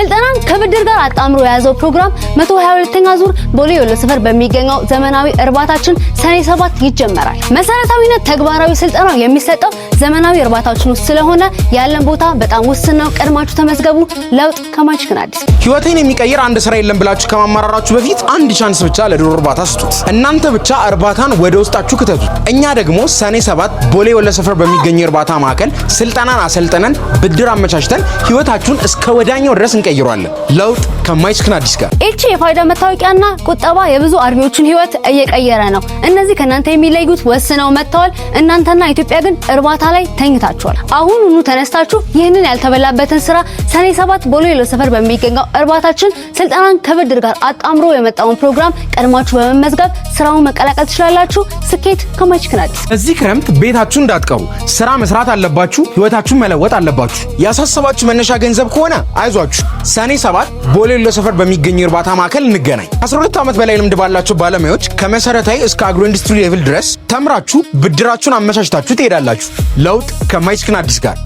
ስልጠናን ከብድር ጋር አጣምሮ የያዘው ፕሮግራም 122ኛ ዙር ቦሌ ወሎ ሰፈር በሚገኘው ዘመናዊ እርባታችን ሰኔ 7 ይጀመራል። መሰረታዊነት ተግባራዊ ስልጠናው የሚሰጠው ዘመናዊ እርባታችን ውስጥ ስለሆነ ያለን ቦታ በጣም ውስን ነው። ቀድማችሁ ተመዝገቡ። ለውጥ ከማይችክን አዲስ። ህይወቴን የሚቀይር አንድ ስራ የለም ብላችሁ ከማማራራችሁ በፊት አንድ chance ብቻ ለዶሮ እርባታ ስጡት። እናንተ ብቻ እርባታን ወደ ውስጣችሁ ክተቱት። እኛ ደግሞ ሰኔ 7 ቦሌ ወሎ ሰፈር በሚገኘው እርባታ ማዕከል ስልጠናን አሰልጥነን፣ ብድር አመቻችተን ህይወታችሁን እስከ ወዲያኛው ድረስ እንቀይሯለን። ለውጥ ከማይችክን አዲስ ጋር። ይቺ የፋይዳ መታወቂያና ቁጠባ የብዙ አርቢዎችን ህይወት እየቀየረ ነው። እነዚህ ከእናንተ የሚለዩት ወስነው መጥተዋል። እናንተና ኢትዮጵያ ግን እርባታ ላይ ተኝታችኋል። አሁኑኑ ተነስታችሁ ይህንን ያልተበላበትን ስራ ሰኔ 7 ቦሌ ወሎ ሰፈር በሚገኘው እርባታችን ስልጠናን ከብድር ጋር አጣምሮ የመጣውን ፕሮግራም ቀድማችሁ በመመዝገብ ስራውን መቀላቀል ትችላላችሁ። ስኬት ከማይችክን አዲስ። እዚህ ክረምት ቤታችሁ እንዳትቀሩ። ስራ መስራት አለባችሁ። ህይወታችሁን መለወጥ አለባችሁ። ያሳሰባችሁ መነሻ ገንዘብ ከሆነ አይዟችሁ። ሰኔ 7 ቦሌ ወሎ ሰፈር በሚገኘው እርባታ ማዕከል እንገናኝ። 12 ዓመት በላይ ልምድ ባላቸው ባለሙያዎች ከመሰረታዊ እስከ agro industry level ድረስ ተምራችሁ ብድራችሁን አመቻችታችሁ ትሄዳላችሁ። ለውጥ ከማይችክን አዲስ ጋር።